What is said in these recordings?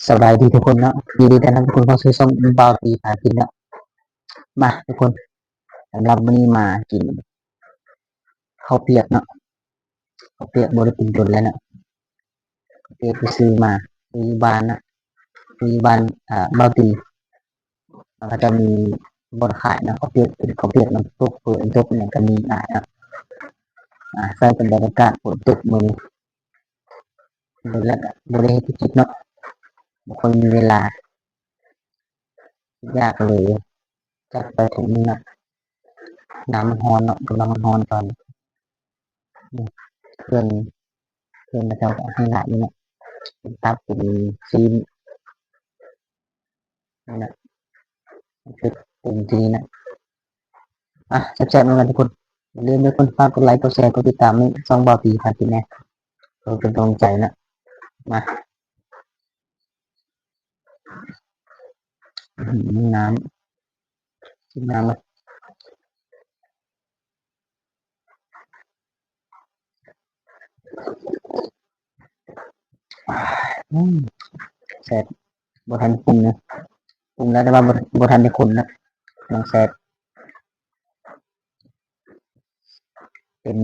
ສະບາຍດີທຸກຄົນເນາະ, ຍິນດີຕ້ອນຮັບທຸກຄົນເຂົ້າສູ່ຊ່ອງບ່າວຕີພາກິນເນາະ. ມາທຸກຄົນ, ສຳລັບມື້ນີ້ມາກິນເຂົ້າປຽກເນາະ, ເຂົ້າປຽກບໍ່ໄດ້ກິນດົນແລ້ວເນາະ. ເຮົາໄປຊື້ມາ ຢູ່ບ້ານນະ ຢູ່ບ້ານ ອ່າ ບ່າວຕີ ເຂົາເຈົ້າມີບ່ອນຂາຍເນາະ ເຂົ້າປຽກ ເປັນເຂົ້າປຽກນ້ຳຕົກ ເປີດນ້ຳຕົກ ອີ່ຫຍັງກໍມີຂາຍເນາະ. ອາ ໃສ່ກັບບັນຍາກາດຝົນຕົກມື້ນີ້ ແລ້ວກໍບໍ່ໄດ້ເຮັດກິນເນາະ ບໍ່ຄ່ອຍມີເວລາ ຢາກເລີຍ ຈັດໄປຖົງໜຶ່ງເນາະ. ນ້ຳມັນຮ້ອນເນາະ ກຳລັງຮ້ອນຕອນນີ້. ນີ້ ເຄື່ອງ ເຄື່ອງເຂົາເຈົ້າກໍໃຫ້ຫຼາຍຢູ່ເນາະ ເປັນຕັບ ເປັນຊີ້ນ ນີ້ນະ ເປັນເຕັມທີ່ນະ. ອ່ະ ແຊບໆ ນຳກັນທຸກຄົນ. ຢ່າລືມເດີທຸກຄົນ ຝາກກົດໄລ ກົດແຊ ກົດຕິດຕາມໃຫ້ຊ່ອງບ່າວຕີພາກິນແດ່ ເພື່ອເປັນກຳລັງໃຈນະ. ມາ ອືມ ນ້ຳ ກິນນ້ຳ ອືມ ແຊບ. ບໍ່ທັນປຸງນະ ປຸງແລ້ວ ແຕ່ວ່າບໍ່ ບໍ່ທັນໄດ້ຄົນນະ ຍັງແຊບ ເຕັມ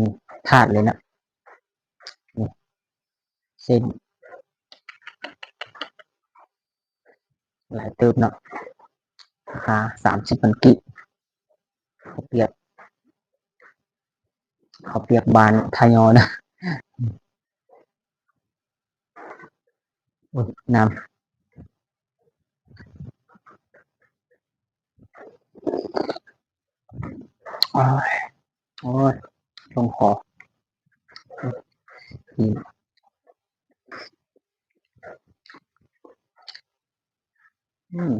ຖາດເລີຍນະ. ນີ້ ເສັ້ນ ຫຼາຍເຕີບເນາະ ລາຄາສາມສິບພັນກີບ. ເຂົ້າປຽກ ເຂົ້າປຽກບ້ານທ່າຍໍນະ. ໂອ້ຍ ນ້ຳ ໂອ້ຍ ໂອ້ຍ ລົງຄໍ. ອືມ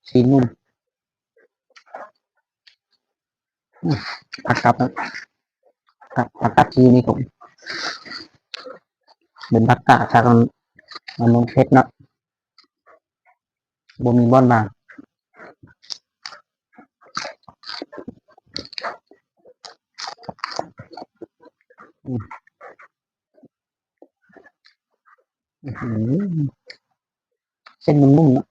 ຊີ້ນໜຸ່ມ. ອືມ ຜັກກັບ ຜັກ ຜັກກັບທີ່ນີ້ກໍເປັນຜັກກາດ ຜັກ ມັນເຜັດເນາະ ບໍ່ມີບ່ອນວາງ. ອືມ ອືຫື ເສັ້ນມັນນຸ້ມເນາະ.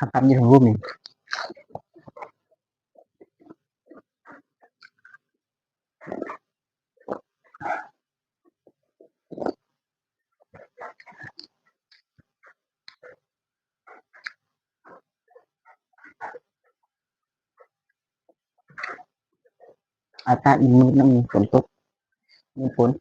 ຫາຄຳຢູ່ທາງຮູບນີ້. ອາກາດມືດໆ ນຳຝົນຕົກ ມີຝົນ.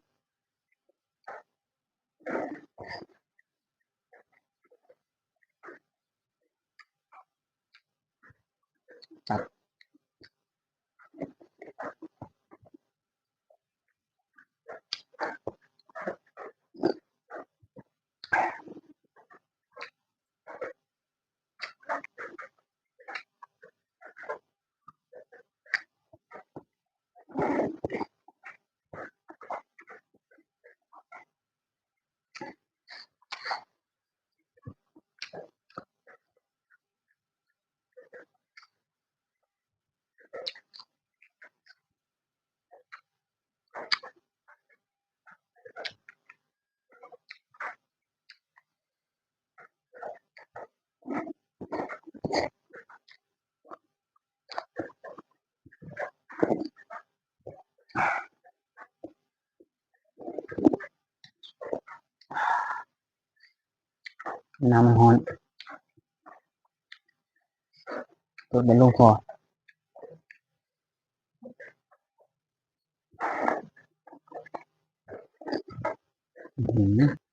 ນ້ຳມັນຮ້ອນ ຕົດໄດ້ລົງຄໍ. ອືຫື